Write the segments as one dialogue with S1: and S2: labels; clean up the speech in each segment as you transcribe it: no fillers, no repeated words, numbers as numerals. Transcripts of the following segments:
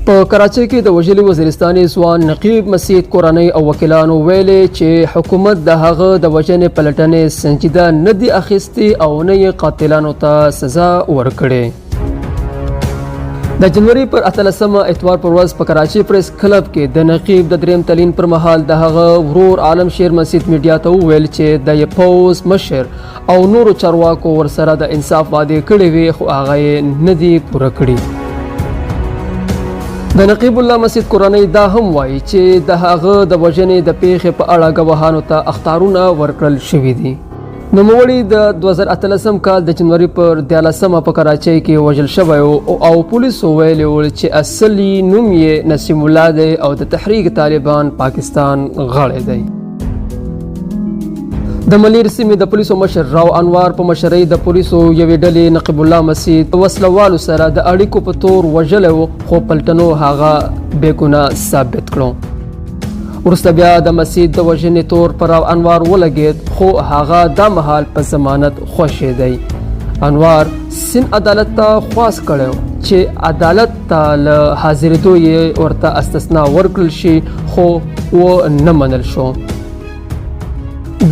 S1: په کراچۍ کې د وژلي وزیرستاني ځوان نقیب مسید کورنۍ او وکیلانو ویلي چې حکومت د هغه د وژنې پلټنې سنجیده نه دي اخیستې او نه یې قاتلانو ته سزا ورکړې. د جنوري پر 18مه اتوار پر ورځ په کراچۍ پریس کلب کې د نقیب د دریم تلین پر مهال د هغه ورور عالم شیر مسید میډیا ته وویل چې د پوځ مشر او نورو چارواکو ورسره د انصاف وعدې کړې وې، خو هغه یې نه دي پوره کړي. د نقیب الله مسید کورنۍ دا هم وایي چې د هغه د وژنې د پیښې په اړه ګواهانو ته اخطارونه ورکړل شوي دي. نوموړي د 2018 کال د جنوري پر 13مه په کراچۍ کې وژل شوی او پولیسو ویلي ول چې اصلي نوم یې نسیم الله دی او د تحریک طالبان پاکستان غړی دی. د ملیر سیمې د پولیسو مشر راو انوار په مشرۍ د پولیسو یوې ډلې نقیب الله مسید وسله والو سره د اړیکو په تور وژلی و، خو پلټنو هغه بې ګناه ثابت کړو. وروسته بیا د مسید د وژنې تور پر راو انوار ولګېد، خو هغه دا مهال په ضمانت خوشې دی. انوار سین عدالت ته خواست کړی چې عدالت ته له حاضرېدو یې ورته استثنا ورکړل شي، خو و نه منل شو.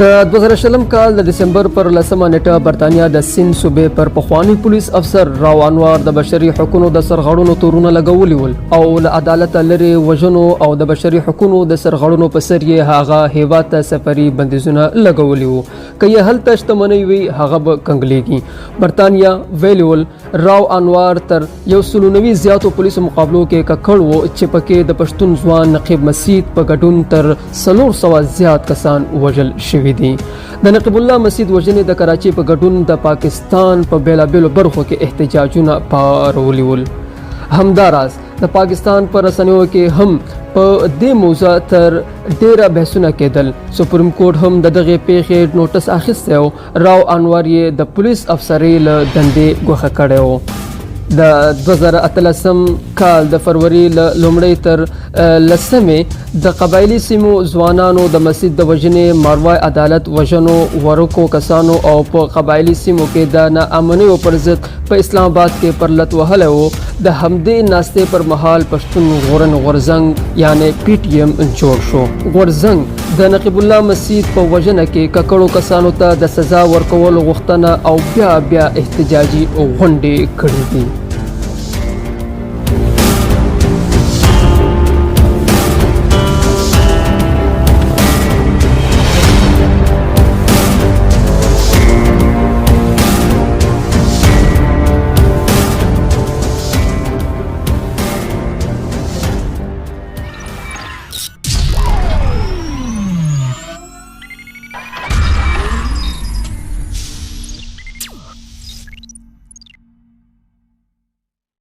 S1: د 2020 کال د دسمبر پر 10مه نیټه برتانیا د سند صوبې پر پخواني پولیس افسر راو انوار د بشري حقونو د سرغړونو تورونه لګولي ول او له عدالته لرې وژنو او د بشري حقونو د سرغړونو په سر یې هغه هیواد ته سفري بندیزونه لګولي وو. که یې هلته شتمنۍ وي، هغه به کنګلیږي. برتانیا ویلي ول راو انوار تر 190 زیاتو پولیسو مقابلو کې ککړ وو چې پکې د پښتون ځوان نقیب مسید په ګډون تر 400 زیات کسان وژل شوي دي. د نقیب الله مسید وژنې د کراچۍ په ګډون د پاکستان په بېلابېلو برخو کې احتجاجونه پارولي ول. همداراز د پاکستان په رسنیو کې هم په دې موضوع تر ډېره بحثونه کېدل. سپریم کورټ هم د دغې پیښې نوټس اخیستی و، راو انور یې د پولیس افسرۍ له دندې ګوښه کړی و. د 2018 کال د فروري له لومړۍ تر 10مې د قبایلي سیمو ځوانانو د مسجد د وژنې، ماروای عدالت وژنو، ورکو کسانو او په قبایلي سیمو کې د ناامنیو پر ضد په اسلام آباد کې پرلت وهلی و. د همدې ناستې پر مهال پښتون ژغورنې غورځنګ یعنې پي ټي ایم جوړ شو. غورځنګ د نقیب الله مسید په وژنه کې ککړو کسانو ته د سزا ورکولو غوښتنه او بیا بیا احتجاجي غونډې کړې دي.